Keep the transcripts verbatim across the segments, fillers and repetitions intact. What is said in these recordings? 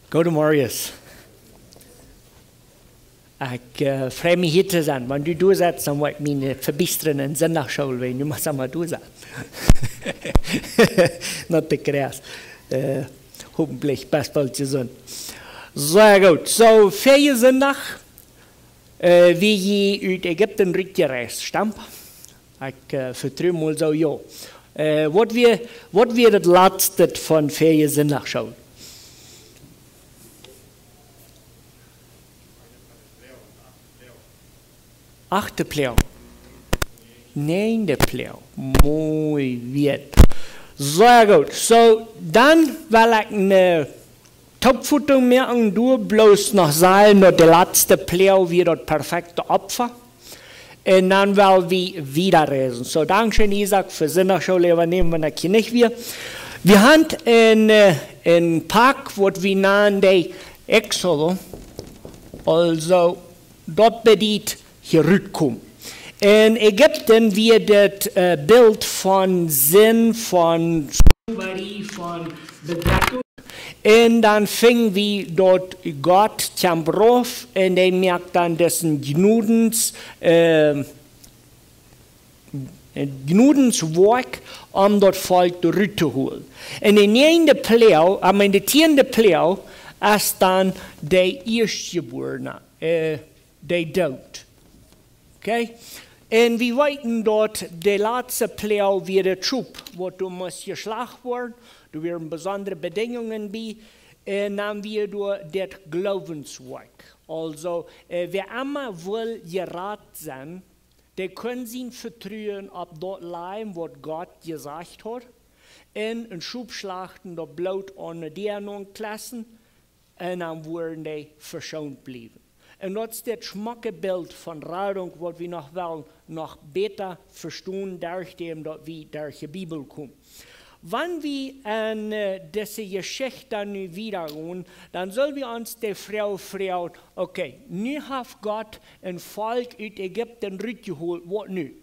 Goedemorjes. Ekj äh, frei mie hia to sennen. Wan du doa setst, dan woa ekj mie vebiestren en Sindachschool, wan du motst emma doa sennen. Not de Kreis. Äh, hopentlich best boolt jesunt. Sea goot. Soo, väaje Sindach, äh, wie jie ut Ägipten rutjereist, stemmt? Ekj äh, vetru mol soo, jo. Äh, waut wia, waut wia daut latste von väaje Sindachschool? Achte Ploag. Näajende Ploag. Mooi wieet. Sea goot. Soo, dan well ekj ne Toopfoto moaken, du bloos noch sajen, daut de latste Ploag wia daut perfekte Opfa. Un dan well wie wieda reisen. Soo, dankscheen, Isaac, fa Sindachschool äwanämen, wan ekj hia nich wia. Wie haben een, äh, een Pak, waut wie nanen de Exodo. Aulsoo, daut bediet hia rutkomen. En Ägipten wia daut äh, Bilt von Sind, von Sklaverie, von Bedrekjunk. Un dan finj wie daut Gott kjemt rauf un hee moakt dan disen Jnodens, äh, Jnodenswoakj, om daut Volkj rut to holen. En de näajende Ploag, äh, en de tieende Ploag, es dan de Ieeschtjebuarne, äh, de Doot. Okay? Un wie weeten daut de latste Ploag wia de Schop, waut doa must jeschlacht woaren, doa wieren besondre Bedinjungen bie, un dan wia doa daut Gloowenswoakj. Aulsoo, äh, wäa emma wull jerat sennen, dee kunn sien Vetruen opp daut lajen, waut Gott jesajcht haud, un een Schop schlachten, daut Bloot aun de Däa aunklotsen, un dan wudden dee veschoont bliewen. Un daut es daut schmocke Bilt von Radunk, waut wie noch wellen noch bäta vestonen, derch däm daut wie derch de Bibel komen. Wan wie en äh, dise Jeschicht nu wieda gonen, dan sell wie ons de Froag froagen, okay, nu haft Gott een Volkj ut Ägipten rutjeholt, waut nu?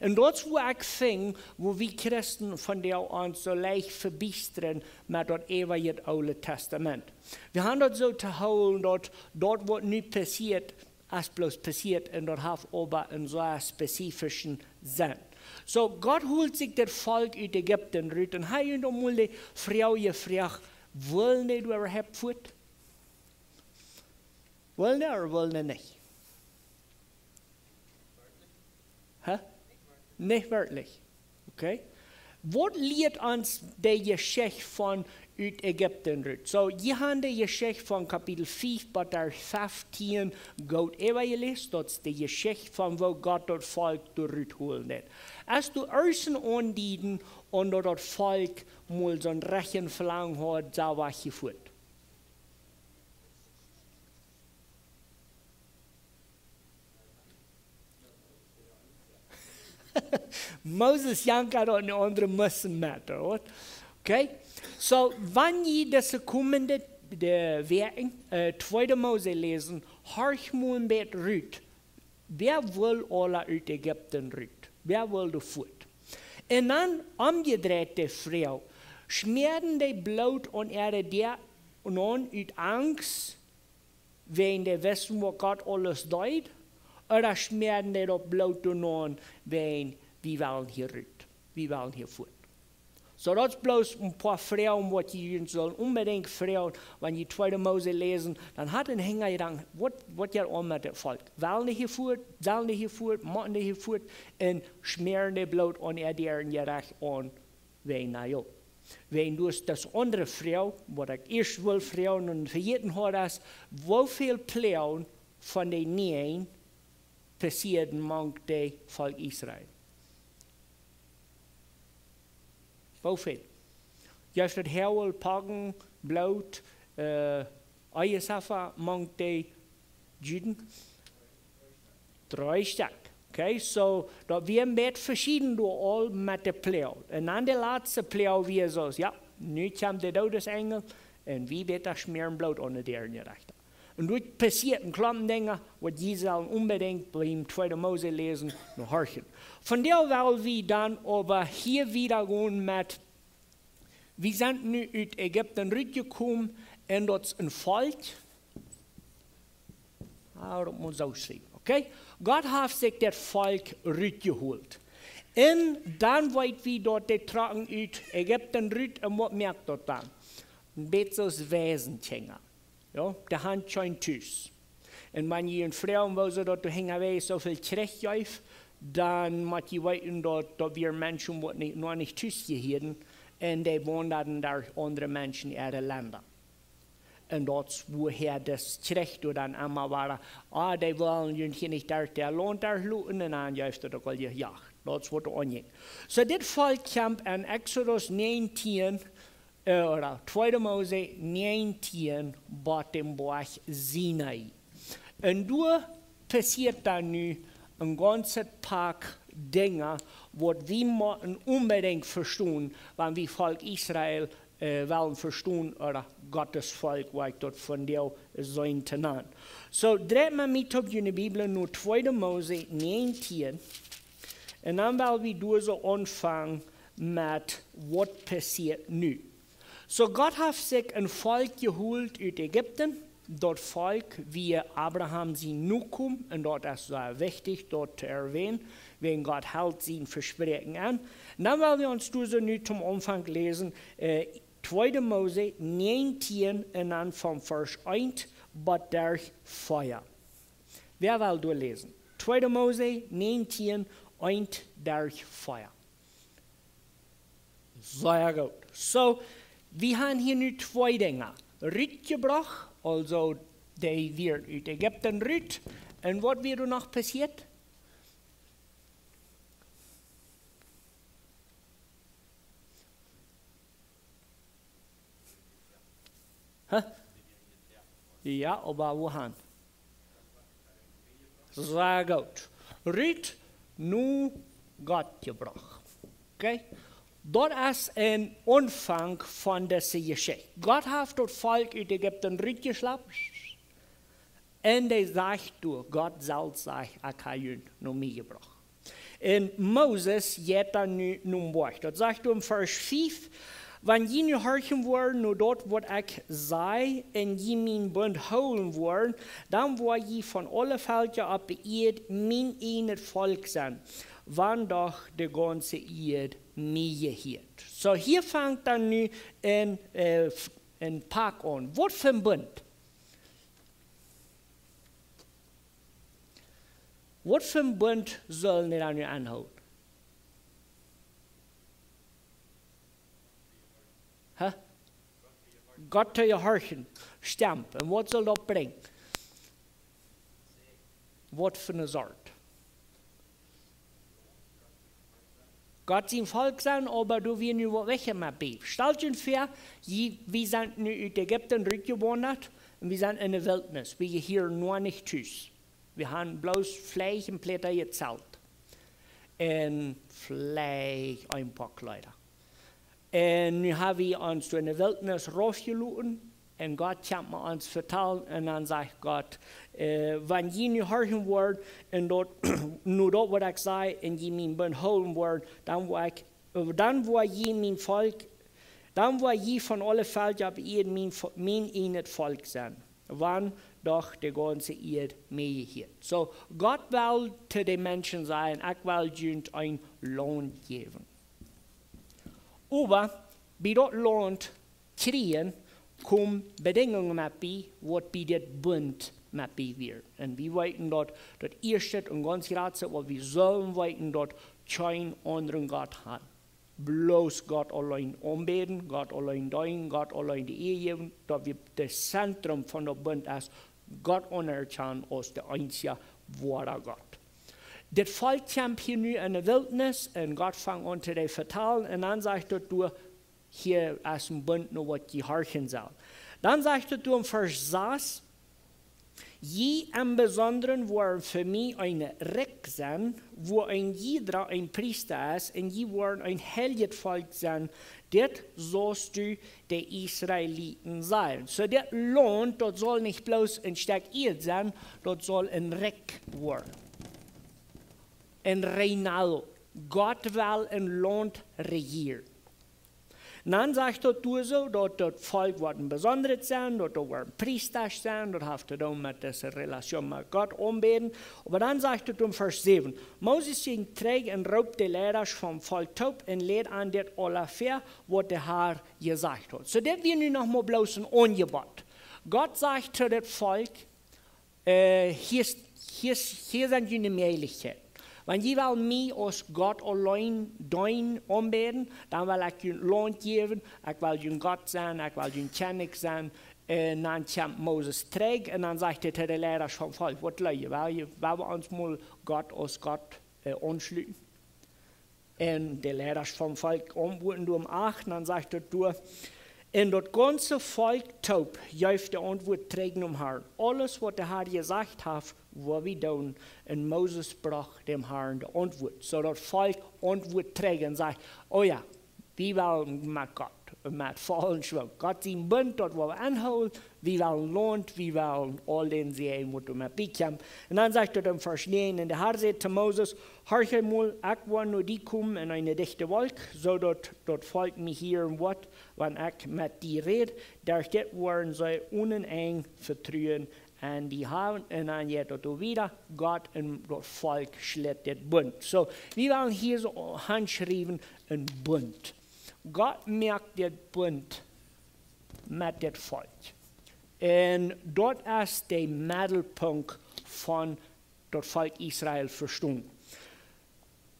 Un daut es wua ekj finj, wua wie Christen vondoag ons soo leicht vebiestren met daut äwaje Oole Testament. Wie haben daut soo to hoolen, daut daut waut nu passieet, es bloos passieet un daut haft oba een sea spezifischen Senn. Soo, Gott holt sikj daut Volkj ut Ägipten rut un hee haft aul mol de Froag jefroacht, wullen dee doa äwahaupt fuat? Wullen dee ooda wullen dee nich? Hä? Nich werkjlich. Okay. Waut lieet ons de Jeschicht von ut Ägipten rut? Soo, jie haben de Jeschicht von Kapitel fief bat de feftieen goot äwajeläst. Daut es de Jeschicht von woo Gott daut Volkj doa rut holen deed. Aus du ieescht aundieden, un daut daut Volkj mol soon rajchten Velangen haud, soo wia hee fuat. Moses jankad daut ne aundre musten met, right? Okay? Soo, wan jie dise komende de Wäakjen äh, Tweede Mose läsen, horcht mol een bät rut. Wäa wull aula ut Ägipten rut? Wäa wull doa fuat? Un dan omjedreit de Froag, schmäaren dee Bloot aun äare Däa aun ut Angst, wäajen dee wisten, waut Gott aules deed, ooda schmäaren dee daut Bloot doa aun, wäajen wie wellen hia rut, wie wellen hia fuat? Soo, daut es bloos een poa Froagen, waut jie junt sellen onbedinjt froagen, wan jie Tweede Mose läsen, dan haft een Hinjagjedanken, waut, waut jeit aun met daut Volkj? Wellen dee hia fuat, sellen dee hia fuat, motten dee hia fuat, un schmäaren dee Bloot aun äa Däa un jerecht aun, wäajen, na jo. Wäajen du hast daut aundre Froag, waut ekj ieescht wull froagen un vejäten haud, es, woo väl Ploagen von de näajen passieeden mank daut Volkj Israel? Woo väl? Jie haben daut Hoagel, Plagen, Bloot, äh, Eieschaffa mank de Juden? Dree Stekj. Okay, soo, daut wia een bät veschieden doa aul met de Ploagen. Un dan de latste Ploag wia soo, jo, nu kjemt de Doodesenjel un wie bäta schmäaren Bloot aun de Däa un jerecht. Un doa passieet een Klompen Dinja, waut jie sellen onbedinjt biem Tweede Mose läsen, no horchen. Vondoag well wie dan oba hia wieda gonen met, wie sent nu ut Ägipten rutjekomen Un daut es een Volkj. Ah, daut mott soo sennen. Okay? Gott haft sikj daut Volkj rutjehoolt. Un dan weet wie daut dee trocken ut Ägipten rut un waut moakt daut dan? Een bät soo aus Waisenkjinja. Jo, dee han kjeen Tus. Un wan jie an froagen, woo see daut doa hinjawäajes soo väl Kjrich jeef, dan mott jie weeten daut, daut wieren Menschen waut nich, noch nich Tus jehieeden un dee waundaden derch aundre Menschen äare Lenda. Un daut es wuaha daut Kjrich doa dan emma wia, ah, dee wellen junt hia nich derch daut Launt derchloten un dan jeef daut uk aul jejacht. Daut es waut doa aunjinkj. Soo, dit Volkj kjemt en Exodus näajentieen, äh, ooda tweede Mose näajentieen, bie dän Boajch Sinai. Un doa passieet dan nu een gaunzet Poa Dinja, waut wie motten onbedinjt vestonen, wan wie Volkj Israel, äh, wellen vestonen, ooda Gott sien Volkj, woo ekj daut vondoag soo nanen. Soo, dreit mau met opp june Bibel no tweede Mose näajentieen. Un dan well wie doa soo aunfangen met waut passieet nu. Soo, Gott haft sikj een Volkj jehoolt ut Ägipten. Daut Volkj wia Abraham sien Nokomen, un daut es sea wichtich, daut to erwähnen, wäajen Gott helt sien Vespräakjen aun. Un dan well wie ons doa soo nu toom Aunfank läsen, äh, tweede Mose näajentieen un dan von Varsch eent bat derch vea. Wäa well doa läsen? Tweede Mose näajentieen, eent derch vea. Sea goot. Soo, wie han hia nu twee Dinja. Rutjebrocht, aulsoo dee wieren ut Ägipten rut. Un waut wia doa noch passieet? Huh? Jo, oba wua han? Sea goot. Rut no Gott jebrocht. Okay? Daut es een Aunfank von dise Jeschicht. Gott haft daut Volkj ut Ägipten rutjeschlapt. Un dee sajcht doa, Gott selfst sajcht: "Ekj hab junt no mie jebrocht." Un Moses jeit dan nu nom Boajch. Daut sajcht doa en Varsch fief: "Wan jie nu horchen woaren no daut, waut ekj saj, un jie mienen Bunt hoolen woaren, dan woa jie von aule Velkja opp de Ieed mien ieejnet Volkj sennen, wan doch de gaunze Ieed mie jehieet." Soo, hia fangt dan nu een, äh, f-, een Poa aun. Waut fa een Bunt? Waut fa een Bunt sellen dee dan nu aunhoolen? Huh? Gott to jehorchen. Stemmt. Un waut saul daut brinjen? Waut fa een Sort? Gott sien Volkj sennen, oba doa wia nu waut wajch met bie. Stalt junt väa, jie, wie sent nu ut Ägipten rutjewaundat un wie sent enne Wiltnis. Wie hieren noch nich tus. Wie han bloos veleicht een Plätje jezelt. Un veleicht een poa Kjleeda. Un nu hab wie ons doa enne Wiltnis raufjeloten. Un Gott kjemt met ons vetalen. Un dan sajcht Gott, äh, wan jie nu horchen woaren un daut, no daut, waut ekj saj, un jie mienen Bunt hoolen woaren, dan woa ekj, äh, dan woa jie mien Volkj, dan woa jie von aule Velkja opp de Ieed mien Vo-, mien ieejnet Volkj sennen, wan doch de gaunze Ieed mie jehieet. Soo, Gott well to de Menschen sajen: "Ekj well junt een Launt jäwen." Oba bie daut Launt kjrieen, kjeemen Bedinjungen met bie, waut bie dit Bunt met bie wieren. Un wie weeten daut, daut ieeschte un gaunz jratste, waut wie sellen weeten, daut kjeen aundren Gott han. Bloos Gott auleen aunbäden, Gott auleen deenen, Gott auleen de Ea jäwen, daut wia daut Zentrum von daut Bunt, aus Gott aunerkjanen aus de eensja woara Gott. Dit Volkj kjemt hia nu enne Wiltnis un Gott fangt aun to dee vetalen un dan sajcht daut doa, hia es een Bunt no waut jie horchen sellen. Dan sajcht et doa en Varsch sas: "Jie em Besondren woaren fa mie een Rikj sennen, wua een jieda een Priesta es, un jie woaren een heiljet Volkj sennen, dit saust du de Israeliten sajen." Soo, dit Launt, daut saul nich bloos een Stekj Ieed sennen, daut saul een Rikj woaren. Een reinado. Gott well een Launt rejieren. Dan sajcht daut doa soo, daut daut Volkj woat een besondret sennen, daut doa woaren Priestasch sennen, daut haft to doonen met dise Relation met Gott aunbäden. Oba dan sajcht daut en Varsch säwen: Moses jinkj trigj un roopt de Leidasch vom Volkj toop un läd an dit aula väa, waut de Har jesajcht haud. Soo, dit wia nu noch mau bloos een Aunjebott. Gott sajcht to dit Volkj, äh, hia es, hia es, hia sent june Mäajlichkjeiten. Wan jie wellen mie aus Gott auleen deenen, aunbäden, dan well ekj junt Launt jäwen, ekj well jun Gott sennen, ekj well jun Kjennich sennen. Un dan kjemt Moses trigj un dan sajcht hee to de Leidasch vom Volkj: Waut jleew jie, well jie, well wie ons mol Gott aus Gott, äh, aunschluten? Un de Leidasch vom Volkj auntwuaden doa em acht, dan sajcht daut doa: Un daut gaunze Volkj toop jeef de Auntwuat trigj nom Harn: Aules waut de Har jesajcht haft, woa wie doonen. Un Moses brocht däm Harn de Auntwuat. Soo daut Volkj auntwuat trigj un sajcht: O jo, wie wellen met Gott, met vollen Schwung. Gott sien Bunt, daut woa wie aunhoolen, wie wellen Launt, wie wellen aul dän Säajen, waut doamet bie kjemt. Un dan sajcht daut en Varsch näajen: Un de Har säd to Moses: Horch emol, ekj woa no die komen en eene dichte Wolkj, soo daut daut Volkj mie hieren woat, wan ekj met die räd. Derch dit woaren see onen Enj Vetruen en die haben. Un dan jeit daut doa wieda: Gott un daut Volkj schlitt dit Bunt. Soo, wie wellen hia soo aunschriewen een Bunt. Gott moakt dit Bunt met dit Volkj. Un daut es de Meddelpunkt von daut Volkj Israel vestonen.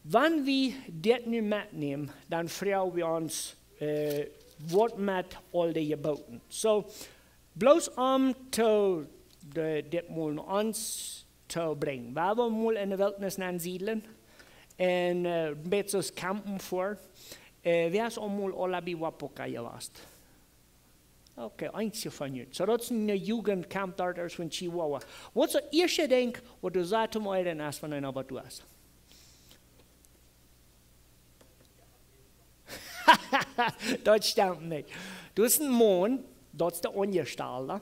Wan wie dit nu metnämen, dan froag wie ons, äh, waut met aul de Jeboten. Soo, bloos om to de, dit mol no ons to brinjen. Wie woaren mol en de Wiltnis aunsiedlen un, äh, een bät soo campen fa. Äh, wäa es aul mol aula bie Wapoka jewast? Okay, eenje von junt. Soo, daut es een Jugendcamp doa von Chihuahua. Waut es daut ieeschte Dinkj waut du sajchst to mie, dan es von een Abattoir? Daut stemt nich. Du hast een Maun, daut es de Aunjestalda.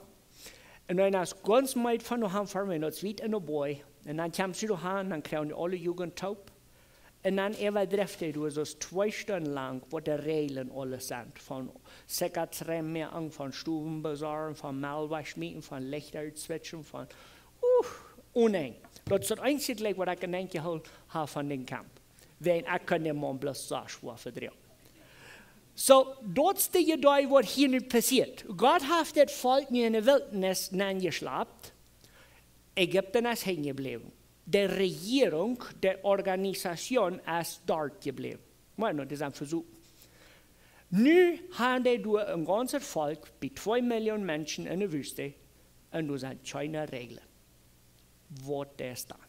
Un dan es gaunz meed von doa han, von, wan daut es wiet en de Boaj. Un dan kjemst du doa han, dan kjrieen dee aule Jugend toop. Un dan äwadrift hee doa soo twee Stunden lang, waut de Räajlen aules sent. Von Sikatsrem moaken, von Stowen besorjen, von Malwasch mieten, von Lichta utswitschen, von, uh, onen Enj. Daut es daut eensje Dinkj waut ekj en Denkj jehoolen hab von dän Camp. Wan ekj kunn dän Maun bloos soo schwoa vedroagen. Soo, daut es de Idee waut hia nu passieet. Gott haft dit Volkj nu en de Wiltnis nenjeschlapt. Ägipten es henjebläwen. De Rejierunk, de Organisation es doa jebläwen. Bueno, dee sent vesopen. Nu haben dee doa een gaunzet Volkj bie twee Millionen Menschen en de Wüste un doa sent kjeene Räajlen. Waut es dan?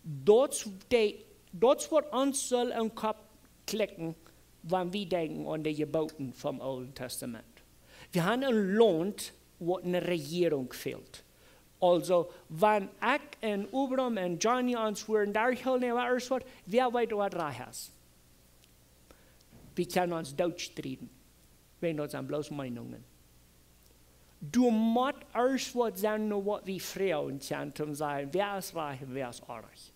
Daut es de, daut es waut ons saul em Kopp klikjen, wan wie denkjen aun de Jeboten vom Oolen Tastament. Wie haben een Launt, waut eene Rejierunk fält. Aulsoo, wan ekj un Obram un Johnny ons wudden doa hoolen, ooda irjentwaut, wäa weet waut rajcht es. Wie kjennen ons doot strieden, wäajen daut sent bloos Meenungen. Doa mott ieescht waut sennen, no waut wie froagen kjennen, om to sajen, wäa es rajcht un wäa es orrajcht.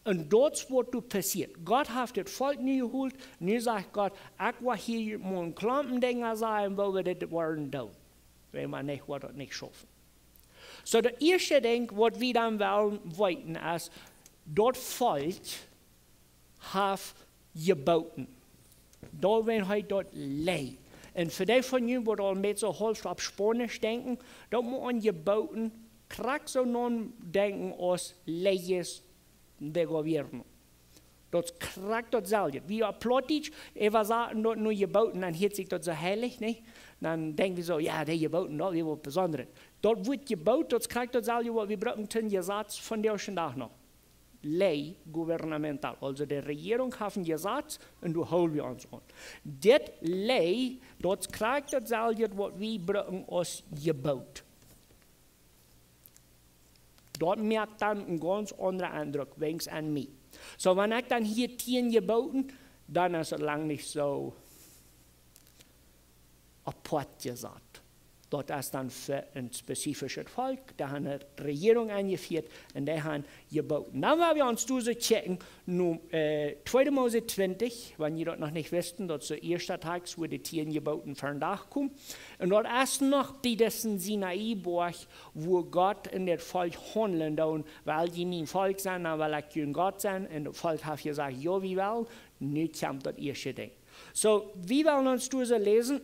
Un daut es waut doa passieet. Gott haft dit Volkj nu jehoolt, nu sajcht Gott: Ekj woa hia mol een Klompen Dinja sajen, woo wie dit woaren doonen. Wan wie nich, woat daut nich schaufen. Soo, daut ieeschte Dinkj waut wie dan wellen weeten es, daut Volkj haft Jeboten. Doa wan hee daut Ley. Un fa dee von junt waut aul een bät soo haulf opp Spaunisch denkjen, daut mott aun Jeboten krakjt soo nodenkjen aus leyes de gobierno. Daut es krakjt daut selwje. Wie opp Plautdietsch äwasaten daut no Jeboten, dan hieet sikj daut soo heilich, nä? Dan denkj wie soo, jo, de Jeboten, daut wia waut Besondret. Daut Wuat Jebot, daut es krakjt daut selwje waut wie brucken toom Jesaz vondoag dän Dach noch. Ley gubernamental. Aulsoo de Rejierunk haft een Jesaz un doa hool wie ons aun. Dit Ley, daut es krakjt daut selwje waut wie brucken aus Jebot. Daut moakt dan een gaunz aundren Endruck, weens aun mie. Soo, wan ekj dan hia tieen Jeboten, dan es et lang nich soo apoat jesat. Daut es dan fa een spezifischet Volkj. Dee haben eene Rejierunk enjefieet un dee haben jebooten. Dan woa wie ons doa soo checken, nu, äh, tweede Mose twintich, wan jie daut noch nich wisten, daut es de ieeschte Tekst, wua de tieen Jeboten vondoag komen. Un daut es noch bie disen Sinai-Boajch, wua Gott en daut Volkj haundlen deed, well jie mien Volkj sennen, dan well ekj jun Gott sennen. Un daut Volkj haft jesajcht, jo, wie wellen. Nu kjemt daut ieeschte Dinkj. Soo, wie wellen ons doa soo läsen,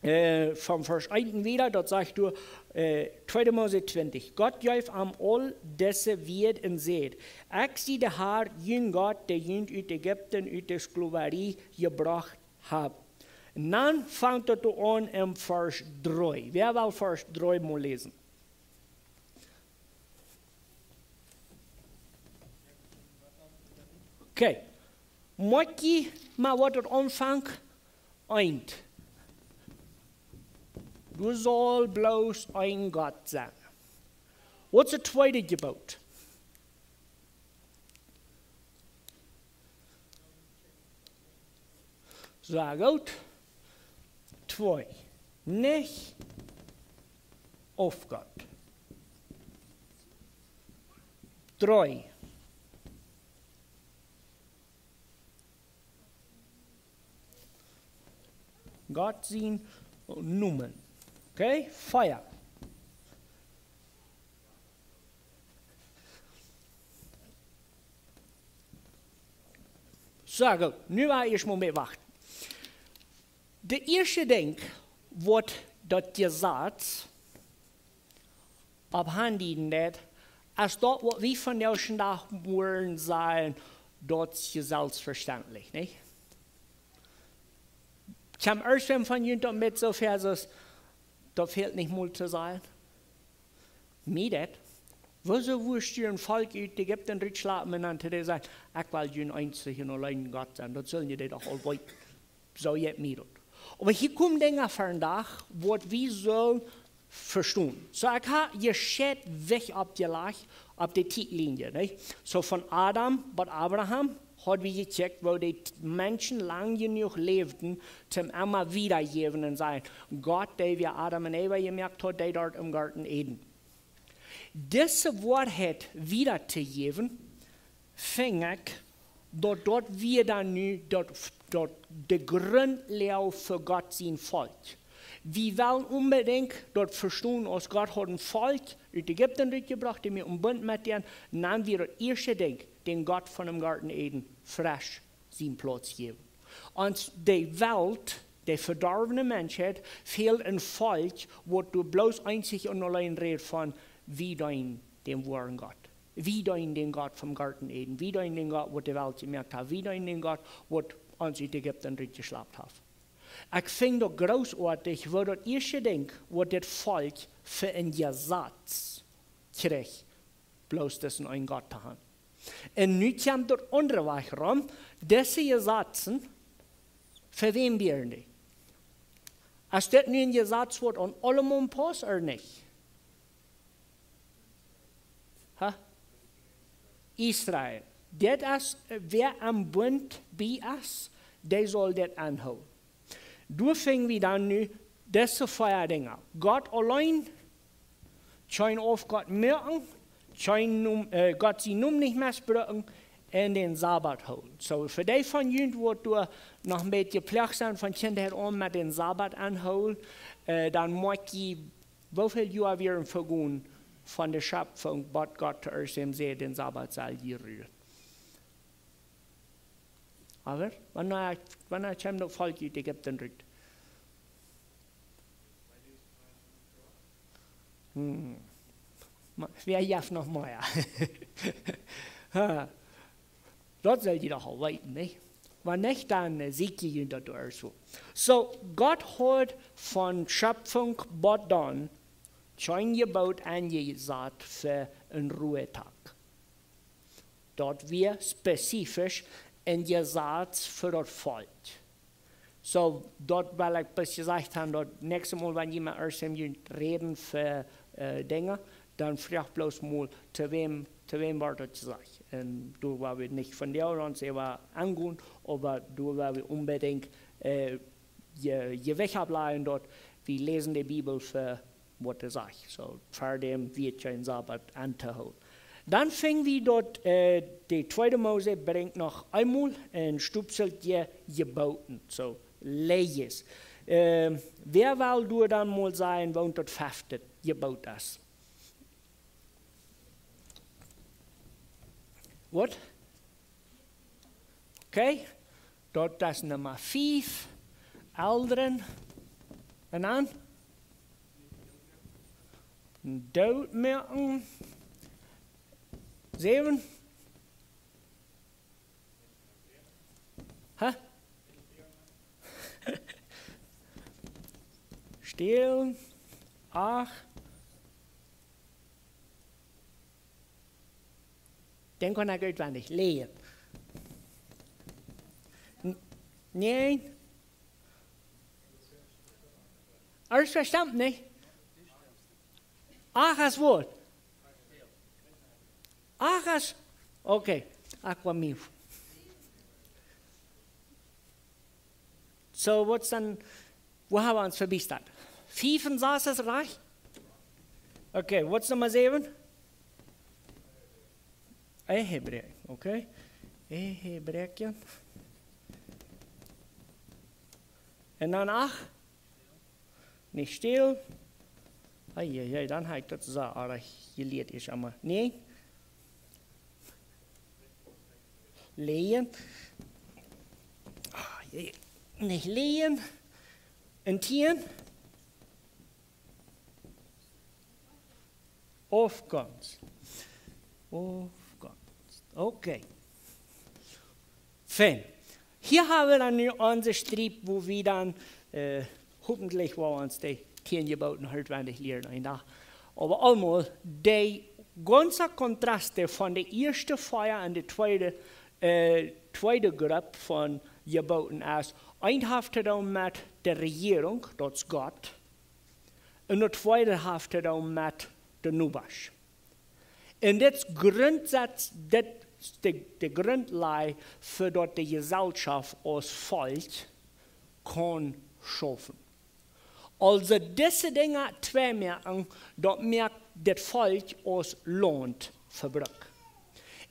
äh, von Varsch eent wieda, daut sajcht doa, äh, tweede Mose twintich: Gott jeef am aul dise Wieed un säd: Ekj sie de Har, jun Gott, dee junt ut Ägipten, ut de Sklowarie jebrocht hab. Un dan fangt daut doa aun en Varsch dree. Wäa well Varsch dree mol läsen? Okay. Moakj jie mau waut daut aunfangt? Eent. Du saust bloos een Gott sennen. Waut es daut tweede Jeboot? Soo, goot. Twee. Nich Aufgott. Dree. Gott sien Nomen. Okay, vea. Soo, goot, nu woa ekj ieescht mol met wachten. Daut ieeschte Dinkj, waut daut Jesaz opp Haunt deit, es daut, waut wie vondoag dän Dach wudden sajen, daut es je selfstvestendlich, nich? Kjemt irjentwäm von junt doamet soo wiet, daut fält nich mol to sajen? Mie daut. Wuarom wurscht du een Volkj ut Ägipten rutschlapen un dan to dee sajen: Ekj well jun eensja un auleena Gott sennen? Daut sellen jie doch aul weeten. Soo jeit mie daut. Oba hia komen Dinja vondoag, waut wie sellen vestonen. Soo, ekj hab hia Schett wajch oppjelajcht opp de Tietlinie, nich? Soo von Adam bat Abraham haud wie jecheckt, woo de T-, Menschen lang jenuach läwden, toom emma wiedajäwen un sajen: Gott, dee wia Adam un Eva jemoakt haud, dee doa em Goaden Eden. Dise Woarheit wieda to jäwen, finj ekj, daut daut wia dan nu daut, daut de Grunt läajd fa Gott sien Volkj. Wie wellen onbedinjt daut vestonen, aus Gott haud een Volkj ut Ägipten rutjebrocht, dee mie een Bunt met an, dan wia daut ieeschte Dinkj, dän Gott von dän Goaden Eden fresch sien Plauz jäwen. Ons, de Welt, de vedorwne Menschheit, fält een Volkj, waut doa bloos eensich un auleen rät von: Wie deenen dän woaren Gott. Wie deenen dän Gott vom Goaden Eden. Wie deenen dän Gott, waut de Welt jemoakt haft. Wie deenen dän Gott, waut ons ut Ägipten rutjeschlapt haft. Ekj finj daut grootoatich, woo daut ieeschte Dinkj, waut dit Volkj fa een Jesaz kjrieech, bloos disen eenen Gott to haben. Un nu kjemt daut aundre Wajch rom, dise Jesazen, fa wäm wieren dee? Es dit nu een Jesaz, waut aun aulemaun pausst, ooda nich? Ha? Israel. Dit es, äh, wäa aum Bunt bie es, dee saul dit aunhoolen. Doa finj wie dan nu dise vea Dinja. Gott auleen, kjeen Aufgott moaken, kjeen Nom-, äh, Gott sien Nomen nich mesbruken un dän Sabat hoolen. Soo, fa dee von junt, waut doa noch een bät jeploagt sent von Kjinjheit aun met dän Sabat aunhoolen, äh, dan moakj jie, woo väl Joa wieren vegonen von de Schepfunk, bat Gott to Adam säd: Dän Sabat sell jie ruen. Oba, wanea, wanea kjeem daut Volkj ut Ägipten rut? Hm. Ma-, wäa jeft noch mea? Ha. Daut sell jie doch aul weeten, nich? Wan nich, dan, äh, seet jie daut doa soo. Soo, Gott haud von Schepfunk bat dan kjeen Jeboot aunjesat fa een Ruhetag. Daut wia spezifisch een Jesaz fa daut Volkj. Soo, daut well ekj bloos jesajcht haben, daut näakjste Mol, wan jie met Adam räden fa, äh, Dinja, dan froag bloos mol, to wäm, to wäm wort daut jesajcht. Un doa woa wie nich von de Oajaunse äwa aungonen, oba doa woa wie onbedinjt, äh, je, Jewicht oppläajen daut, Wie läsen de Bibel fa waut et sajcht. Soo, ver däm wia kjeen Sabbat auntohoolen. Dan finj wie daut, äh, de tweede Mose brinjt noch eemol een Stupsel Jeboten. Soo, leyes. Äh, wäa well doa dan mol sajen, woo daut fefte Jebot es? Waut? Okay, daut es Numma fief. Elren. Un dan? Doot moaken. Säwen. Hä? Stälen. Acht. Dän kaun ekj utwendich. Läajen. N-, nä. Aules vestemmt, nä? Acht es waut? Acht es, okay. Acht wia mie. Soo, waut es dan, wua hab wie ons vebiestat? Fief un sas es rajcht? Okay, waut es Numma säwen? Ehebräakjen, okay. Ehebräakjen. Un dan acht? Nich stälen. Ei, ei, ei, dan hab ekj daut soo aundasch jelieet, es emma. Nä. Läajen. Ah, je, nich läajen. Un tieen. Aufgonst. Aufgonst. Okay. Fein. Hia hab wie dan nu onse Striep, wua wie dan, äh, hopentlich woaren ons de tieen Jeboten utwendich lieren een Dach. Oba aulemol, de gaunze Kontraste von de ieeschte vea un de tweede, äh, tweede Grupp von Jeboten es, eent haft to doonen met de Rejierunk, daut es Gott, un daut tweede haft to doonen met de Nobasch. Un dit es Grundsatz, dit es de, de Grundlaj fa daut de Jeselschoft aus Volkj kaun schaufen. Aulsoo dise Dinja twee moaken, daut moakt dit Volkj aus Launt fa Bruck.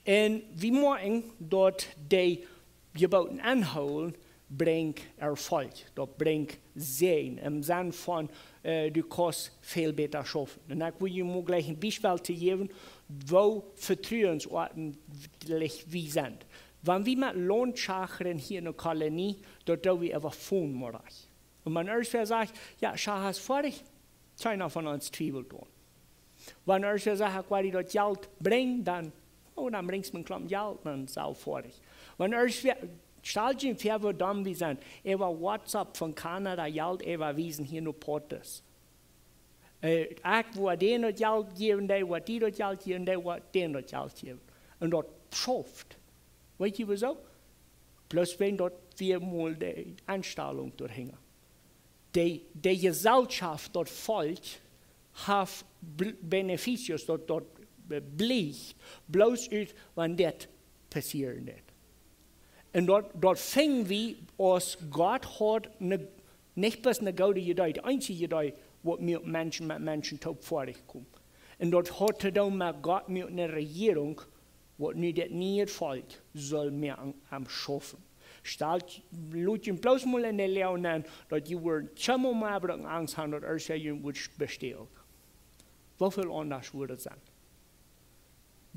Un wie moakjen daut de Jeboten aunhoolen, brinjt Erfolg, daut brinjt Säajen, em Senn von, äh, du kaust väl bäta schaufen. Un ekj well junt mol jlikj een Biespel jäwen, woo vetruenswaardig wie sent. Wan wie met Launt schachren hia enne Kolonie, daut doo wie äwa Fon morjes. Un wan irjentwäa sajcht, jo, schach es foadich, kjeena von ons twiewelt doaraun. Wan irjentwäa sajcht, ekj woa die daut Jelt brinjen, dan, oh, dan brinjst mie een Klomp Jelt, dan es et foadich. Wan irjentwäa, stal die väa, woo domm wie sent, äwa WhatsApp von Kanada Jelt äwawiesen hia no Portis. Äh, ekj woa dän daut Jelt jäwen, dee woat die daut Jelt jäwen, dee woat dän daut Jelt jäwen. Un daut schauft. Weetst du wuasoo? Bloos wan daut wie mol de Enstalunk doahinja. De, de Jeselschoft, daut Volkj, haft bl-, beneficios, daut, daut, äh, blift bloos ut, wan dit passieren deit. Un daut, daut finj wie aus Gott haud ne, nich bloos ne goode Idee, de eensje Idee, waut mie Menschen met Menschen toop foadich kjemt. Un daut haud to doonen met Gott, met ne Rejierunk, waut nu dit niee Volkj sull mea aun, aun schaufen. Stalt, lot junt bloos mol enne Loag nenn, daut jie woaren kjeenmol mea brucken Angst haben, daut irjentwäa junt woat bestälen. Woo väl aundasch woat daut sennen?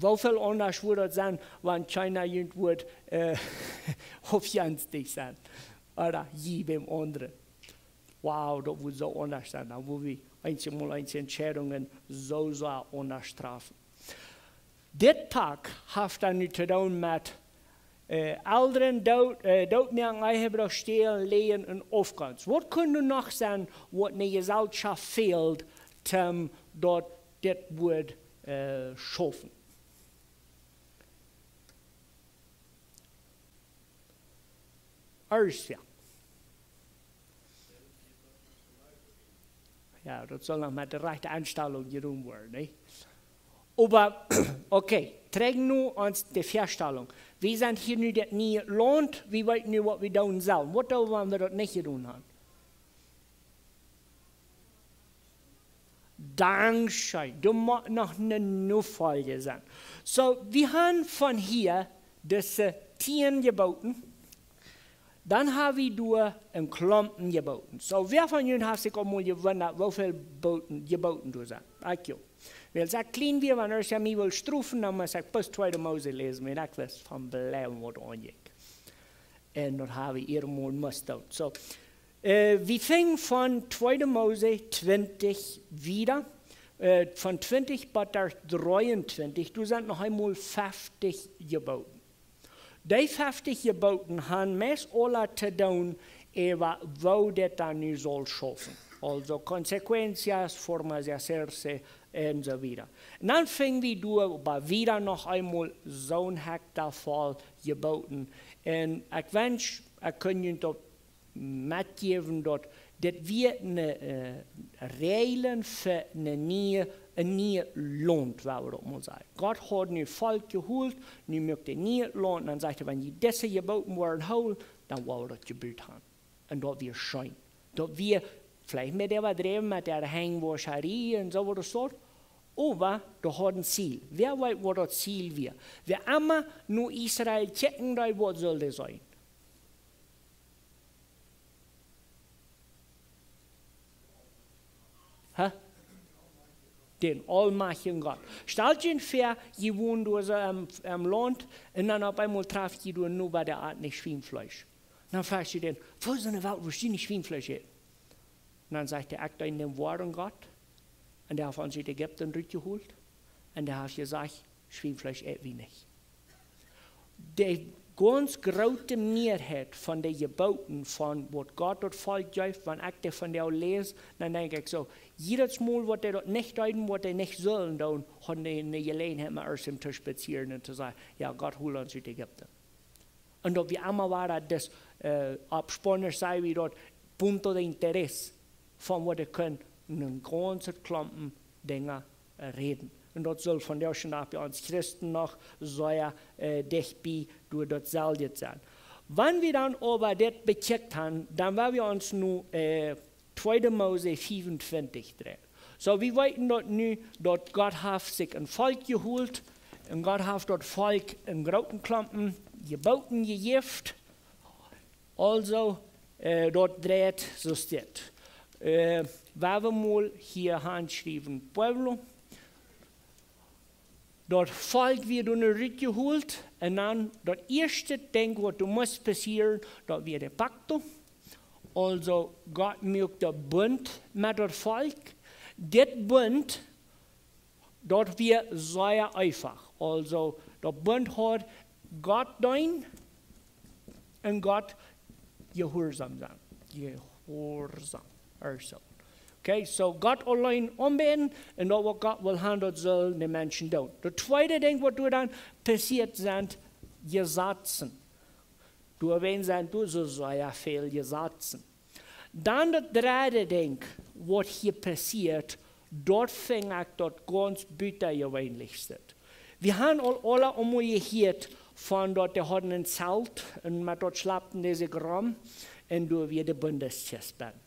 Woo väl aundasch woat daut sennen, wan kjeena junt woat, äh, aufjenstich sennen? Ooda jie biem aundren. Wow, daut woat soo aundasch sennen. Dan woa wie eenjemol eenje Entscheidungen soo, soo aundasch träfen. Dit Pak haft dan nu to doonen met, äh, Elren, doot, äh, dootmoaken, Ehebruch, stälen, läajen un Aufgonst. Waut kunn noch sennen, waut ne Jeselschoft fält, om daut dit woat, äh, schaufen? Irjentwäa. Jo, daut saul noch met de rajchte Enstalunk jedonen woaren, nä? Oba, okay, trigj no ons de Väastalunk. Wie sent hia nu daut niee Launt, wie weeten nu, waut wie doonen sellen. Waut doo wie, wan wie daut nich jedonen haben? Dankscheen. Du motst noch ne Nofolja sennen. So, wie haben von hia dise tieen Jeboten. Dan haben wie doa een Klompen Jeboten. So, wäa von junt haft sikj aul mol jewundat, woo väl Boten, Jeboten doa sent? Ekj jo. Wiels ekj kjlien wia, wan ekj mie wull strofen, dan must ekj bloos Tweede Mose läsen, wiels ekj wist von bleiwen waut aunjinkj. Un daut haben wie hia mol must doonen. So, äh, wie fungen von Tweede Mose twintich wieda, äh, von twintich bat dree un twintich, doa sent noch eemol feftich Jeboten. Dee feftich Jeboten haben meist aula to doonen äwa woo dit dan nu saul schaufen. Also consecuencias, formas de hacerse un so wieda. Un dan fungen wie doa oba wieda noch eemol soon Hekjta voll Jeboten. Un ekj wensch, ekj kunn junt daut metjäwen, daut dit wia ne, äh, Räajlen fa ne niee, een nieet Launt, wua wie daut mol sajen. Gott haud nu Volkj jeholt, nu muak hee een nieet Launt, un dan sajcht hee, wan jie dise Jeboten woaren hoolen, dan woa wie daut jebut haben. Un daut wia scheen. Daut wia veleicht met äwadräwen met de Henjwoscharie un soo waut daut sort. Oba daut haud een Ziel. Wäa weet waut daut Ziel wia? Wäa emma no Israel kjikjen deed, waut sull dee seenen? Hä? Dän aulmajchtjen Gott. Stalt junt väa, jie wonen doa soo em, em Launt, un dan opp eemol traft jie doa nu bie de Art nich Schwienfleesch. Dan fruach jie dän, woo es en de Welt, woo jie nich Schwienfleesch äten? Un dan sajcht hee, ekj deen dän woaren Gott, un dee haft ons ut Ägipten rutjeholt, un dee haft jesajcht, Schwienfleesch äten wie nich. De gaunz groote Mearheit von de Jeboten von waut Gott daut Volkj jeef, wan ekj dee vondoag läs, dan denkj ekj soo, jiedet Mol waut dee daut nich deeden, waut dee nich sullen doonen, hauden dee ne Jeläajenheit met ons to spazieren un to sajen, jo, Gott hold ons ut Ägipten. Un daut wia emma wada, daut, äh, opp Spaunisch saj wie daut, punto de interés, von waut dee kunnen een gaunzet Klompen Dinja, äh, räden. Un daut sull vondoag dän Dach bie ons Christen noch sea, äh, dicht bie doa daut selwje sennen. Wan wie dan oba dit bekjikjt haben, dan woa wie ons nu, äh, Tweede Mose fiefuntwintich dreien. So, wie weeten daut nu, daut Gott haft sikj een Volkj jeholt, un Gott haft daut Volkj een grooten Klompen Jeboten jejäft. Also, äh, daut dreit soo aus dit. Äh, woa wie mol hia hanschriewen, Pueblo. Daut Volkj wia doa nu rutjeholt, un dan daut ieeschte Dinkj waut doa must passieren, daut wia de Pacto. Also Gott muak dän Bunt met daut Volkj. Dit Bunt, daut wia sea eefach. Also daut Bunt haud Gott deenen un Gott jehuarsom sennen. Jehuarsom. Or so. Okay, so Gott auleen aunbäden un daut waut Gott well haben, daut sullen de Menschen doonen. Daut tweede Dinkj waut doa dan passieet, sent Jesazen. Doawäajen sent doa soo sea väl Jesazen. Dan daut dredde Dinkj waut hia passieet, daut funk ekj daut gaunz butajeweenlichste. Wie haben aul aula eemol jehieet von daut, dee hauden een Zelt un met daut schlapten dee sikj rom un doa wia de Bundeskjist bennen.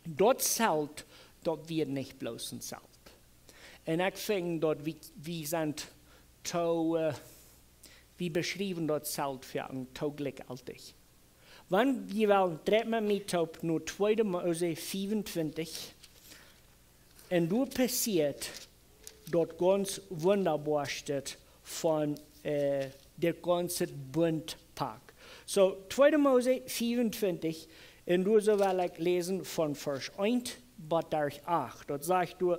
Daut Zelt, daut wia nich bloos een Zelt. Un ekj funk daut wie, wie sent too, äh, wie beschriewen daut Zelt fa een too jlikjjeltich. Wan jie wellen, dreit met mie toop no Tweede Mose fiefuntwintich. Un doa passieet daut gaunz wundaboaste von, äh, daut gaunze Buntpak. So, Tweede Mose fiefuntwintich, un doa sull ekj läsen von Varsch eent bat acht. Daut sajcht doa,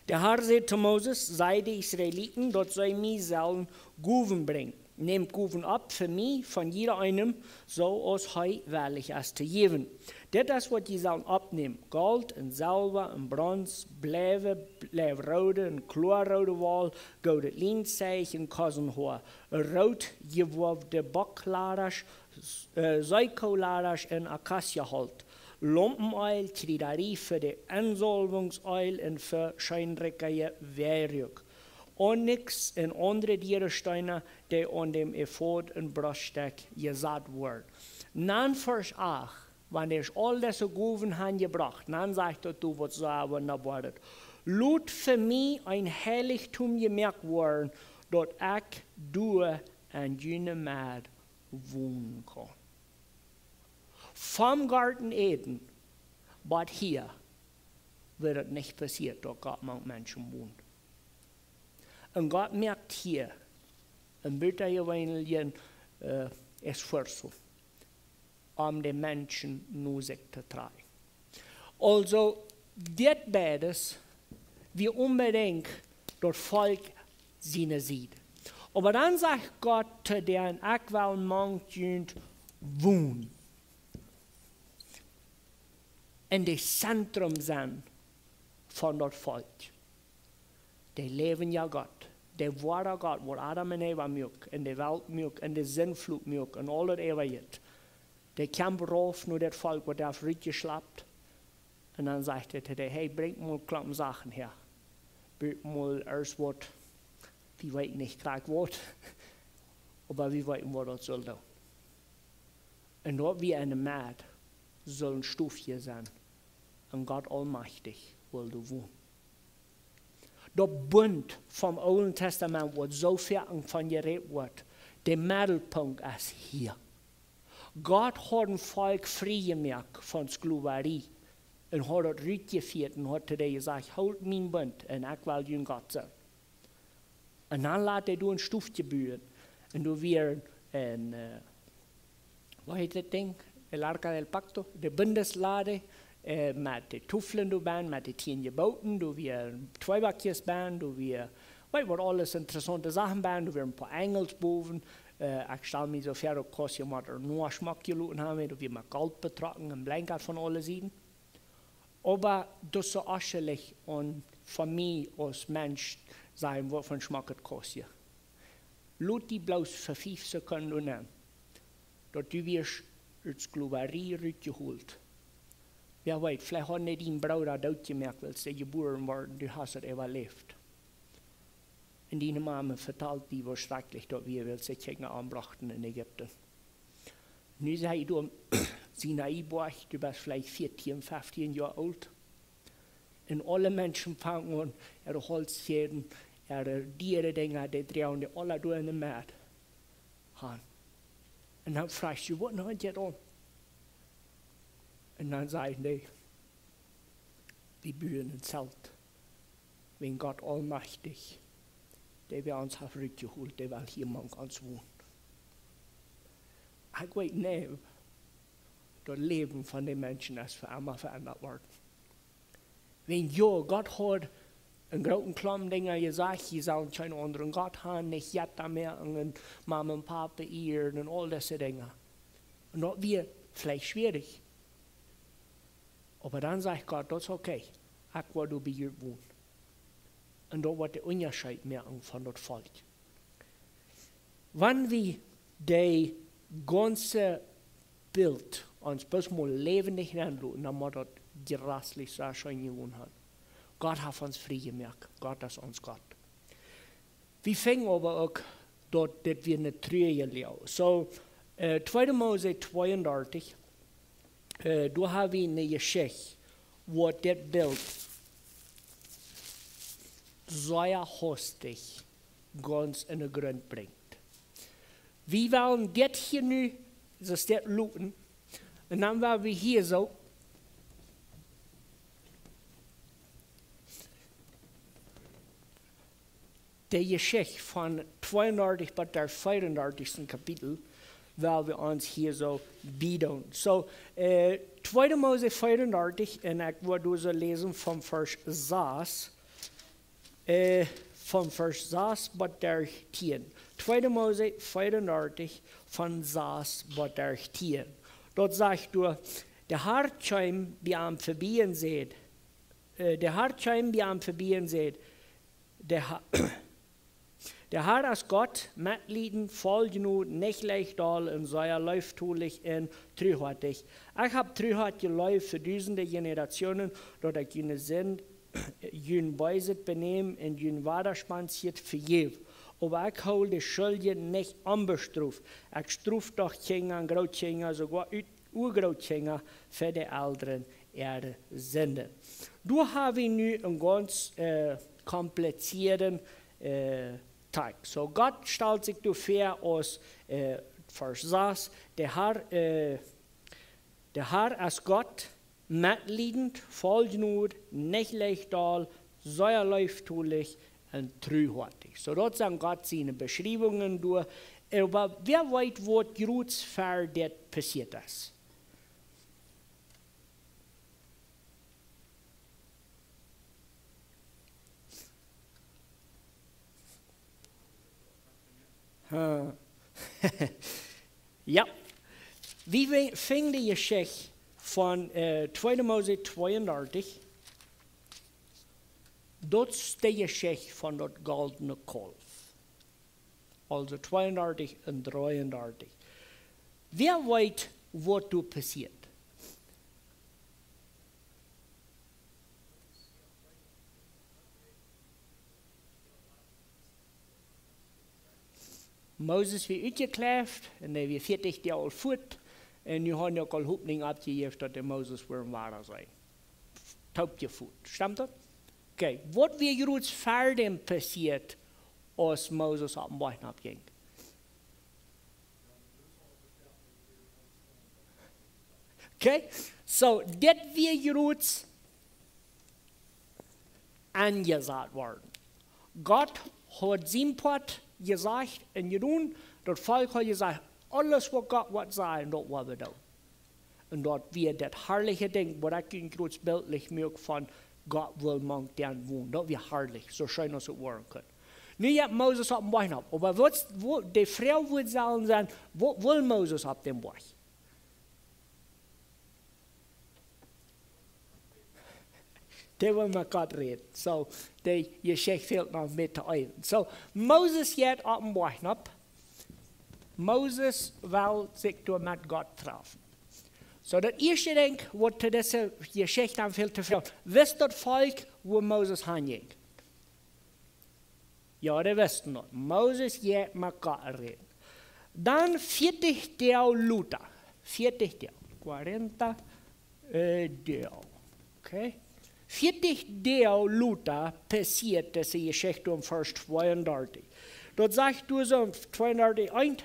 De Herr säd to Moses: Saj de Israeliten, daut see mie sellen Gowen brinjen. Nämt Gowen opp fa mie von jieda eenem, soo aus hee wellich es to jäwen. Dit es waut jie sellen oppnämen: Golt un Selwa un Bronz, bleiwe, bleiwroode un kloaroode Woll, goodet Lienzeich un Kosenhoa, root jewoawde Bockladasch, äh, Seekooladasch un Akaziaholt, Laumpeneel, Kjriedarie fa de Ensaulwungseel un fa scheenrikje Weiruak, Onyx un aundre diere Steena, dee aun däm Efod un Broststekj jesat worden. Dan Varsch acht, Wan dee aul dise Gowen han jebrocht, dan sajcht daut, du woascht sajen, wundaboaret: Lot fa mie een Heilichtum jemoakt woaren, daut ekj doa en june Medd wonen kaun. Vom Goaden Eden bat hia wia daut nich passieet, daut Gott mank Menschen wond. Un Gott moakt hia een butajeweenlichen, äh, Esfuerzo, om de Menschen no sikj to trakjen. Aulsoo, dit beides wia onbedinjt daut Volkj siene Sied. Oba dan sajcht Gott to dän: Ekj well mank junt wonen. En de Zentrum sennen von daut Volkj. De läwenja Gott, de woara Gott, waut Adam un Eva muak, un de Welt muak, un de Sindflut muak, un aul daut äwaje. Dee kjeem rauf no daut Volkj, waut hee haud rutjeschlapt. Un dan sajcht hee to dee: Hey, brinjt mol Klompen Sachen häa. Brinjt mol ieescht waut, wie weeten nich krakjt waut, oba wie weeten, waut daut saul doonen. Un daut wie enne Medd sullen Stoffje sennen. Un Gott Aulmajchtich wull doa wonen. Daut Bunt vom Oolen Tastament, waut soo väl von jerät woat, de Meddelpunkt es hia. Gott haud een Volkj frie jemoakt von Sklowarie un haud daut rutjefieet un haud to dee jesajcht: Hoolt mienen Bunt un ekj well jun Gott sennen. Un dan leet hee doa een Stoffje buen. Un doa wia een, äh, waut heet daut Dinkj? El Arca del Pacto, de Bundesarka, äh, met de Toflen doa bennen, met de tieen Jeboten, doa wia Tweeback bennen, doa wia, weet waut, aules interessaunte Sachen bennen, doa wia een poa Enjels bowen. Äh, ekj stal mie soo väa, daut kaust je mau no Schmack jeloten haben, doa wia met Golt betrocken un Blenkja von aule Sieden. Oba daut es soo aschlich un fa mie aus Mensch sajen, waut fa een schmocket Kostje. Lot die bloos fa fief Sekunden nämen, daut du woascht ut Sklowarie rutjeholt. Wäa weet, veleicht haud dee dien Brooda doot jemoakt, wiels dee jebuaren worden, du hast daut äwaläft. Un diene Mame vetalt die, woo schrakjlich daut wia, wiels see Kjinja ombrochten en Ägipten. Nu sie hee doa, Sinai Boajch, du best veleicht vieetieen, feftieen Joa oolt. Un aule Menschen fangen aun, äare Holzkjäden, äare diere Dinja, dee droagen dee aula doa enne Medd han. Un dan frajchst du: Waut haft hee aun? Un dan sajen dee: Wie buen een Zelt. Wäajen Gott Aulmajchtich, dee, wäa ons haft rutjeholt, dee well hia mank ons wonen. Ekj weet nich, daut Läwen von de Menschen es fa emma veendat worden. Wäajen jo, Gott haud een grooten Klompen Dinja jesajcht, jie sellen kjeenen aundren Gott haben, nich Jetta moaken un Mame un Pape ieren un aul dise Dinja. Un daut wia veleicht schwierich. Oba dan sajcht Gott: Daut es okay. Ekj woa doa bie junt wonen. Un daut woat dän Unjascheet moaken von daut Volkj. Wan wie daut gaunze Bilt ons bloos mol läwendich nenloten, dan mott daut jreslich sea scheen jewonen haben. Gott haft ons frie jemoakt. Gott es ons Gott. Wie finjen oba uk, daut dit wia eene truarje Lia. Soo, äh, tweede Mose tweeundartich, äh, doa ha wie eene Jeschicht, waut dit Bilt sea hastich gaunz en dän Grunt brinjt. Wie wellen dit hia nu, soo es dit loten, un dan wellen wie hia soo de Jeschicht von tweeundartich bat daut veeundartichste Kapitel, wellen wie ons hia soo biedoonen. Soo, äh, tweede Mose veeundartich, un ekj woa doa soo läsen von Varsch sas, äh, von Varsch sas bat daut tieen. Tweede Mose veeundartich, von sas bat daut tieen. Doa sajcht doa: De Herr kjeem bie am vebie un säd, äh, de Herr kjeem bie am vebie un säd, de Ha-, de Herr es Gott, metliedent, voll Jnod, nich leicht doll un sea leeftolich un truhoatich. Ekj hab truhoatje Leew fa dusende Jenerationen, daut ekj june Sind, jun beeset Benämen un jun wadaspansjet vejäw. Oba ekj hool de Schuldje nich onbestroft. Ekj strof doch Kjinja un Grootkjinja, soogoa ut Uagrootkjinja fa de Elren äare Sinden. Doa ha wie nu een gaunz, äh, komplizieaden, äh, Takjst. So, Gott stalt sikj doa väa aus, äh, Varsch sas, de Har, äh, de Har es Gott, metliedent, voll Jnod, nich leicht doll, sea leeftolich un truhoatich. So, daut sent Gott siene Beschriewungen doa. Oba wäa weet, waut jrods ver dit passieet es? Huh. Jo. Wie we-, finjen de Jeschicht von, äh, tweede Mose tweeundartich. Daut es de Jeschicht von daut goldne Kalf. Aulsoo tweeundartich un dreeundartich. Wäa weet, waut doa passieet? Moses wia utjekjläft un hee wia vieetich Doag aul fuat. Un nu hauden dee uk aul Hopninj oppjejäft, daut de Moses wudd wada sennen. Toop jefot. Stemt daut? Okay, waut wia jrods ver däm passieet, aus Moses oppem Boajch nopp jinkj? Okay, so, dit wia jrods aunjesat worden. Gott haud sien Poat jesajcht un jedonen, daut Volkj haud jesajcht, aules waut Gott woat sajen, daut woa wie doonen. Un daut wia daut harliche Dinkj, waut ekj junt jrods biltlich moak von Gott wull mank dän wonen. Daut wia harlich, soo scheen aus et woaren kunn. Nu jeit Moses oppem Boajch nopp. Oba waut, waut, de Froag wudd sellen sennen, waut wull Moses opp däm Boajch? Dee wull met Gott räden. So, de Jeschicht fält noch met to eenen. So, Moses jeit oppem Boajch nopp. Moses well sikj doa met Gott trafen. So, daut ieeschte Dinkj, waut to dise Jeschicht aunfält to vetalen. Wist daut Volkj, wua Moses han jinkj? Jo, dee wisten daut. Moses jeit met Gott räden. Dan vieetich Doag lota. Vieetich Doag. Cuarenta, äh, Doag. Okay. Vieetich Doag lota passieet dise Jeschicht en Varsch tweeundartich. Daut sajcht doa soo en tweeundartich eent: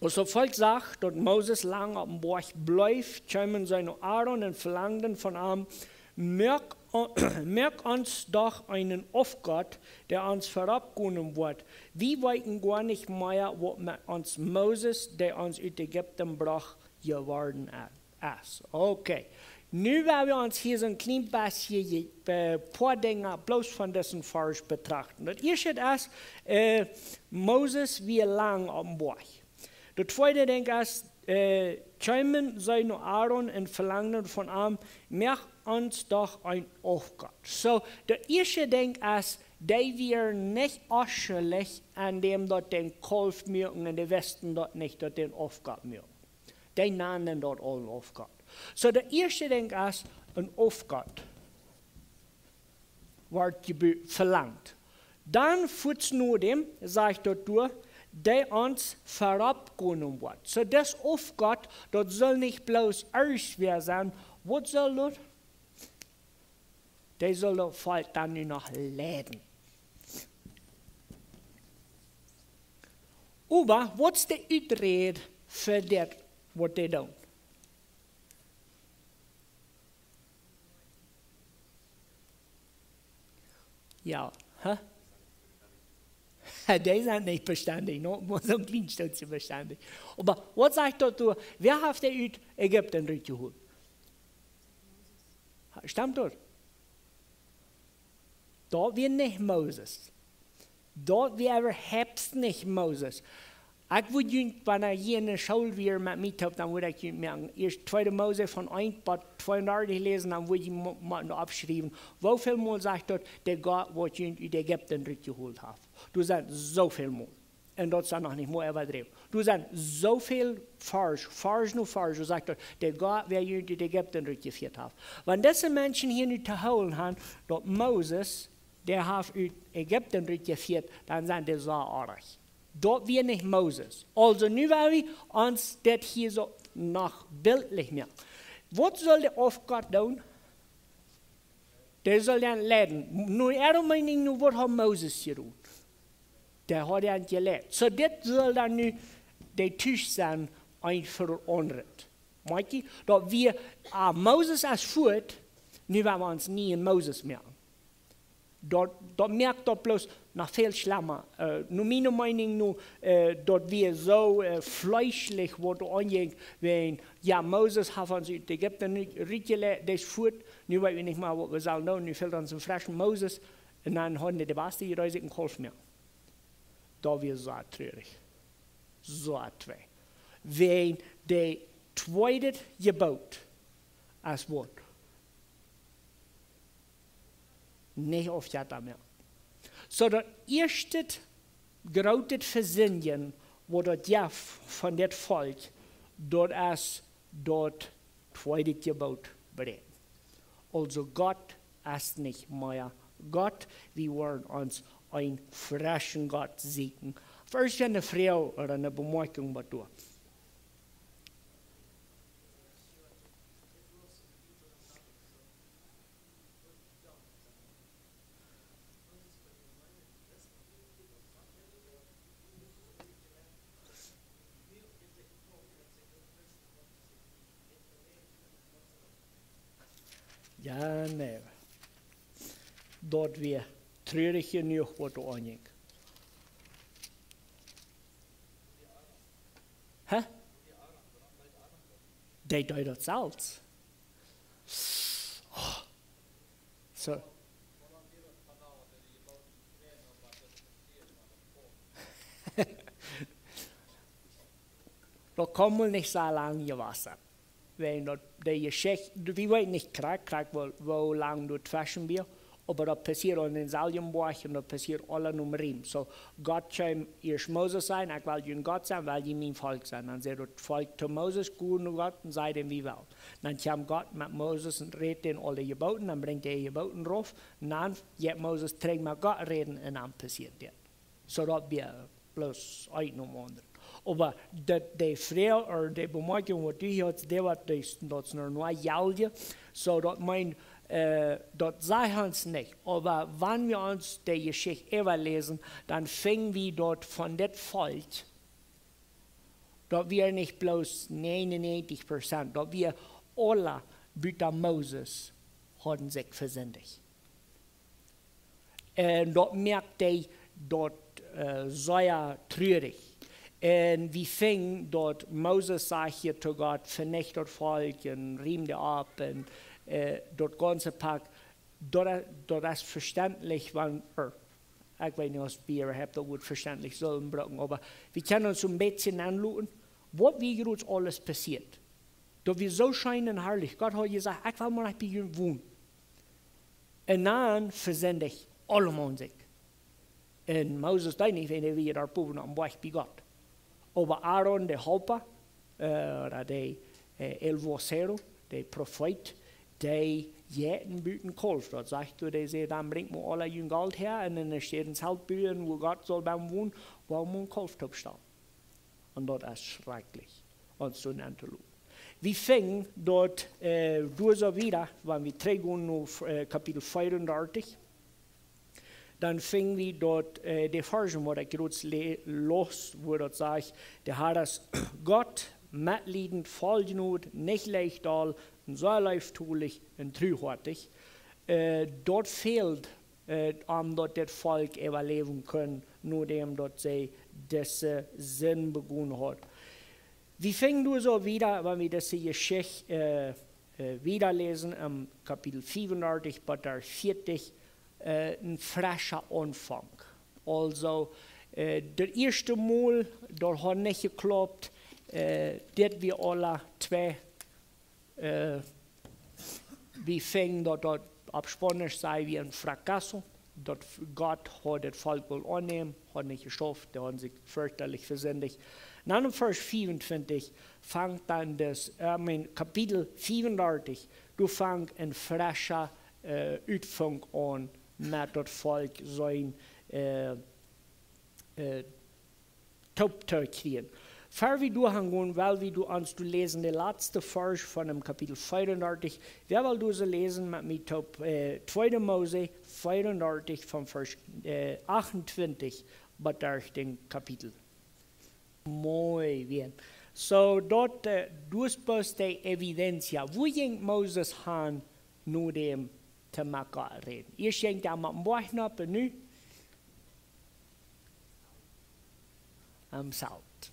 Aus daut Volkj sach, daut Moses lang oppem Boajch bleef, kjeemen see no Aaron un velangden von am: Moak, moak ons doch eenen Aufgott, dee ons verropp gonen woat. Wie weeten goanich mea, waut met ons Moses, dee ons ut Ägipten brocht, jeworden es. Okay. Nu woa wie ons hia soon kjlien bät, äh, poa Dinja bloos von disen Varsch betrachten. Daut ieeschte es, äh, Moses wia lang oppem Boajch. Daut tweede Dinkj es, äh, kjeemen see no Aaron un velangden von am: Moak ons doch eenen Aufgott. So, daut ieeschte Dinkj es, dee wieren nich onschuldich aun däm daut dän Kalf muaken un dee wisten daut nich, daut dän Aufgott muaken. Dee nanden daut aul eenen Aufgott. So, daut ieeschte Dinkj es, een Aufgott woat jebu-, velangt. Dan fuaz no däm sajcht daut doa, dee ons verropp gonen woat. So, dis Aufgott, daut saul nich bloos irjentwäa sennen. Waut saul daut? Dee saul daut Volkj dan nu noch leiden. Oba waut es de Uträd fa dit, waut dee doonen? Jo, huh? Dee sent nich bestendich, no? Mau soon kjlien Stootje bestendich. Oba waut sajcht daut doa? Wäa haft dee ut Ägipten rutjeholt? Stemt daut? Daut wia nich Moses. Daut wia äwahaupt nich Moses. Ekj wudd junt, wan jie hia enne School wieren met mie toop, dan wudd ekj junt mau ieescht tweede Mose von eent bat tweeundartich läsen, dan wudd jie mo-, motten oppschriewen, woo väl mol sajcht daut, de Gott, waut junt ut Ägipten rutjeholt haft. Doa sent soo väl mol. Un daut es noch nich mol äwadräwen. Doa sent soo väl Varsch, Varsch no Varsch, wua sajcht daut, de Gott, wäa junt ut Ägipten rutjefieet haft. Wan dise Menschen hia nu to hoolen han, daut Moses, dee haft ut Ägipten rutjefieet, dan sent dee soo oajch. Daut wia nich Moses. Aulsoo, nu woa wie ons dit hia soo noch bildlich moaken. Waut sull de Aufgott doonen? Dee sull dan leiden. Nu, äare Meenunk, nu, waut haud Moses jedonen? Dee haud an jeleit. Soo, dit sull dan nu de Tusch sennen, eent fa daut aundre. Moakj jie, daut wia, ah, Moses es fuat, nu woa wie ons nieen Moses moaken. Daut, daut moakt daut bloos noch väl schlemma. Äh, nu, miene Meenunk nu, äh, daut wia soo, äh, fleeschlich, waut doa aunjinkj, wan, jo, Moses haft ons ut Ägipten rut-, rutjeleit, dee es fuat, nu weet wie nich mea, waut wie sellen doonen, nu fält ons een freschen Moses, un dan hauden dee de baste Idee, sikj een Kalf moaken. Daut wia soo trurich. Soo twee. Wan daut tweede Jeboot es waut? Nich opp Jetta mea. Soo daut ieeschte groote Vesindjen, waut daut jeft von dit Volkj, daut es daut tweede Jeboot bräakjen. Aulsoo Gott es nich mea Gott, wie woaren ons een freschen Gott sieekjen. Ieescht eene Froag ooda eene Bemoakjunk waut doa. Jo, nä. Daut wia trurich jenuach waut doa aunjinkj. Hä? Dee deed daut selfst. Oh. Soo. Daut kaun mol nich soo lang jewast sennen. Wan daut de Jeschicht, wie weeten nich krakjt, krakjt woo, woo lang daut tweschen wia, oba daut passieet aun dän selwjen Boajch un daut passieet aula nom Riem. Soo, Gott kjeem ieescht Moses sajen: "Ekj well jun Gott sennen, well jie mien Volkj sennen." Dan säd daut Volkj to Moses: "Go no Gott un saj däm, wie wellen." Dan kjeem Gott met Moses un rät dän aule Jebooten, dan brinjt dee Jebooten rauf, un dan jeit Moses trigj met Gott räden un dan passieet dit. Soo daut wia bloos eent nom aundren. Oba daut, de Froag, ooda de Bemoakjunk waut du hia hast, dee waut dee, daut es noch nich jeläsen. Soo daut meent, äh, daut sajcht ons nich. Oba wan wie ons de Jeschicht äwaläsen, dan finj wie daut von dit Volkj, daut wia nich bloos negenundnegentig Prozent, daut wia aula buta Moses hauden sikj vesindicht. Un daut moakt dee daut, äh, sea trurich. Un wie finjen daut Moses sajcht hia to Gott: "Venicht daut Volkj un riem dee opp un, äh, daut gaunze Pack." Daut, daut es vestentlich, wan, er, ekj weet nich aus wie äwahaupt daut Wuat vestentlich sellen brucken, oba wie kjennen ons een bät aunluaren, waut wia jrod aules passieet. Daut wia soo scheen un harlich. Gott haud jesajcht: "Ekj well mol bie junt wonen." Un dan vesindicht aulemaun sikj. Un Moses deed nich, wiels hee wia doa bowen aum Boajch bie Gott. Oba Aaron, de Halpa, äh, ooda de, äh, el vocero, de Profeet, dee jeit un but een Kalf. Daut sajcht doa, dee säd: "Dan brinjt mie aula jun Golt häa un dan es hia een Zelt buen, wua Gott saul bie am wonen, wua mie een Kalf toopstalen." Un daut es schrakjlich, ons soo aun to luaren. Wie finjen daut, äh, doa soo wieda, wan wie trigjgonen no, äh, Kapitel vieeundartich, dan finjen wie daut, äh, de Varsch, waut ekj jrod le-, läs, wua daut sajcht: "De Herr es Gott, metliedent, voll Jnod, nich leicht doll, un sea leeftolich un truhoatich." Äh, daut fält, äh, om daut dit Volkj äwaläwen kunn, nodäm daut see dise Sind begonen haud. Wie finjen doa soo wieda, wan wie dise Jeschicht, äh, äh, wieda läsen, em Kapitel vieeundartich bat vieetich, äh, een frescha Aunfank. Aulsoo, äh, daut ieeschte Mol, daut haud nich jeklaupt, äh, dit wia aula twee, äh, wie finjen daut, daut opp Spaunisch saj wie een fracaso, daut Gott haud daut Volkj wullt aunnämen, haud nich jeschauft, dee hauden sikj ferchterlich vesindicht. Dan em Varsch vieeuntwintich fangt dan daut, äh, em Kapitel vieeundartich, doa fangt een frescha, äh, Utfank aun met daut Volkj sien, äh, äh, toop to kjrieen. Ver wie doa gonen, well wie doa ons doa läsen, de latste Varsch von däm Kapitel veeaundartich. Wäa well doa läsen met mie toop, äh, tweede Mose veeaundartich von Varsch, äh, achtuntwintich bat däm Kapitel. Muy bien. So, daut, äh, doa es bloos de evidencia. Woo jinkj Moses han no däm to met Gott räden? Ieescht jinkj hee met däm Boajch nopp un nu aum Zelt.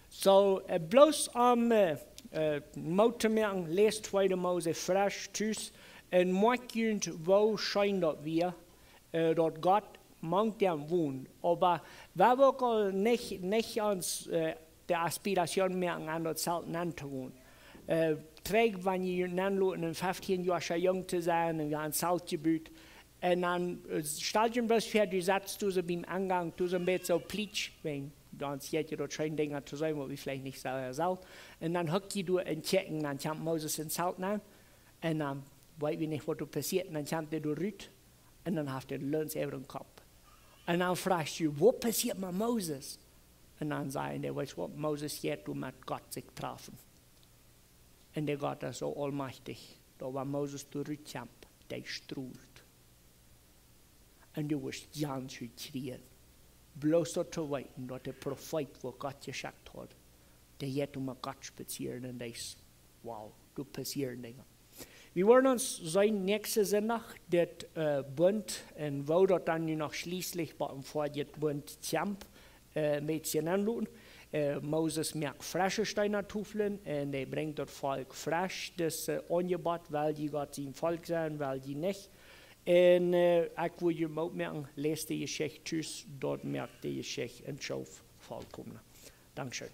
So, äh, bloos om, äh, äh, Moot to moaken, läst tweede Mose fresch tus un moakjt junt, woo scheen daut wia, äh, daut Gott mank däm wond. Oba wie haben uk aul nich, nich ons, äh, de Aspiration moaken aun daut Zelt nenn to gonen. Äh, trigj, wan jie nenn loten, een feftieen Joa Jung to sennen un wie haben een Zelt jebut, un dan, äh, stal die bloos väa, du setst die soo biem Engank, du soo een bät soo plietsch, wan, dan sitt jie daut scheen Dinja to seenen, waut wie veleicht nich soo, äh, sellen. Un dan hukjt jie doa un kjikjt, dan kjemt Moses em Zelt nenn. Un dan weet wie nich, waut doa passieet. Un dan kjemt hee doa rut. Un dan haft hee de Luns äwa dän Kopp. Un dan froag jie, waut passieet met Moses? Un dan sajen dee, weetst waut, Moses jeit doa met Gott sikj trafen. Un de Gott es soo aulmajchtich, daut wan Moses doa rut kjemt, dee strolt. Un du woascht jans hut kjrieen. Bloos daut to weeten, daut de Profeet, waut Gott jeschekjt haud, dee jeit doa met Gott spazieren un dee es, wow, doa passieren Dinja. Wie woaren ons seenen näakjsten Sindach, dit, äh, Bunt un woo daut dan nu noch schlieslich bie een foadjet Bunt kjemt, äh, met sikj aunloten. Äh, Moses moakt fresche Steenatofeln un hee brinjt daut Volkj fresch, daut, äh, Aunjebott, well jie Gott sien Volkj sennen, well jie nich. Un, äh, ekj well junt Moot moaken, läst de Jeschicht tus, daut moakt de Jeschicht een Schoof vollkomna. Dankscheen.